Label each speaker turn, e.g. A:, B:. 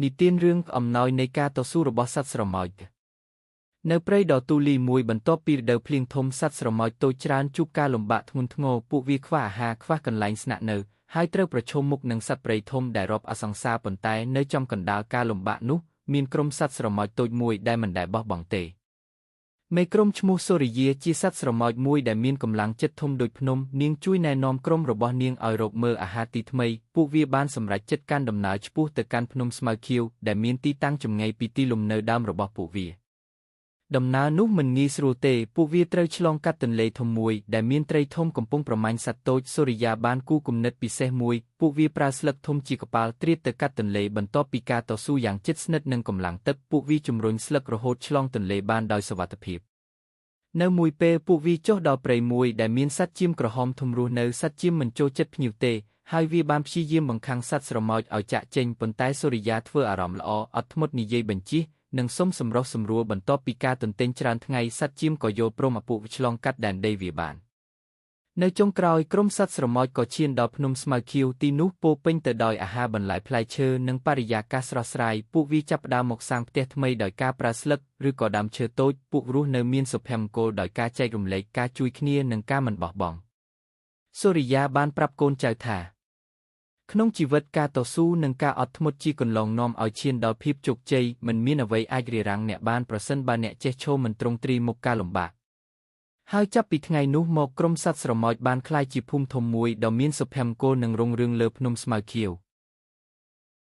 A: និទានរឿងអំណោយនៃការតស៊ូរបស់សត្វស្រមោចនៅព្រៃដ៏ទូលាយមួយបន្ទាប់ពីរដូវភ្លៀងធំសត្វស្រមោចតូចច្រើនជួបការលំបាកធ្ងន់ធ្ងរពួកវាខ្វះអាហារខ្វះកន្លែងស្នាក់នៅហើយត្រូវប្រឈមមុខនឹងសត្វព្រៃធំដែលរាប់អសង្សារប៉ុន្តែនៅចំកណ្ដាលការលំបាកនោះមានក្រុមសត្វស្រមោចតូចមួយដែលមិនដែលបោះបង់ទេមេក្រុមឈ្មោះសូរិយាជាសត្វស្រមោចមួយដែលមានកម្លាំងចិត្តធំដូចភ្នំនាងជួយណែនាំក្រុមរបស់នាងឲ្យរកមើលអាហារទីថ្មីពួកវាបានសម្រេចចិត្តកាន់ដំណើរឆ្ពោះទៅកាន់ភ្នំស្មៅខៀវដែលមានទីតាំងចម្ងាយពីទីលំនៅដើមរបស់ពួកវាដំណើរនោះមិនងាយស្រួលទេពួកវាត្រូវឆ្លងកាត់ទន្លេធំមួយដែលមានត្រីធំកំពុងប្រមាញ់សត្វតូចសូរិយាបានគូគំនិតពិសេសមួយពួកវាប្រើស្លឹកធំជាកប៉ាល់ត្រៀតទៅកាត់ទន្លេបន្ទាប់ពីការតស៊ូយ៉ាងជិតស្និទ្ធនឹងកម្លាំងទឹកពួកវាជំរុញស្លឹករហូតឆ្លងទន្លេបានដោយសុវត្ថិភាពនៅមួយពេលពួកវាចុះដល់ព្រៃមួយដែលមានសត្វចៀមក្រហមធំរស់នៅសត្វចៀមមិនចូលចិត្តភ្ញៀវទេហើយវាបានព្យាយាមបង្ខាំងសត្វស្រមោចឲ្យចាក់ចេញប៉ុន្តែសូរិយាធ្វើអារម្មណ៍ល្អអត់ធ្មត់និយាយបញ្ជិះនិងសុំសម្រុះសម្រួលបន្ទាប់ពីការទន្ទេញច្រើនថ្ងៃសត្វចៀមក៏យល់ព្រមឲ្យពួកវាឆ្លងកាត់ដែនដីវាបាននៅចុងក្រោយក្រុមសត្វស្រមោចក៏ឈានដល់ភ្នំស្មៅខៀវទីនោះពោពេញទៅដោយអាហារបន្លែផ្លែឈើនិងបរិយាកាសស្រស់ស្រាយពួកវាចាប់ផ្ដើមមកសាងផ្ទះថ្មីដោយការប្រើស្លឹកឬក៏ដើមឈើតូចពួករស់នៅមានសុភមង្គលដោយការចែករំលែកការជួយគ្នានិងការមិនបោះបង់សូរិយាបានប្រាប់កូនចៅថាក្នុងជីវិតការតស៊ូនិងការអត់ធ្មត់ជាគន្លងនាំឲ្យឈានដល់ភាពជោគជ័យមិនមានអ្វីអាចរារាំងអ្នកបានប្រសិនបើអ្នកចេះឈរមិនទ្រង់ទ្រីមុខការលំបាកហើយចាប់ពីថ្ងៃនោះមកក្រុមសត្វស្រមោចបានក្លាយជាភូមិធំមួយដ៏មានសុភមង្គលនិងរុងរឿងលើភ្នំស្មៅខៀវ។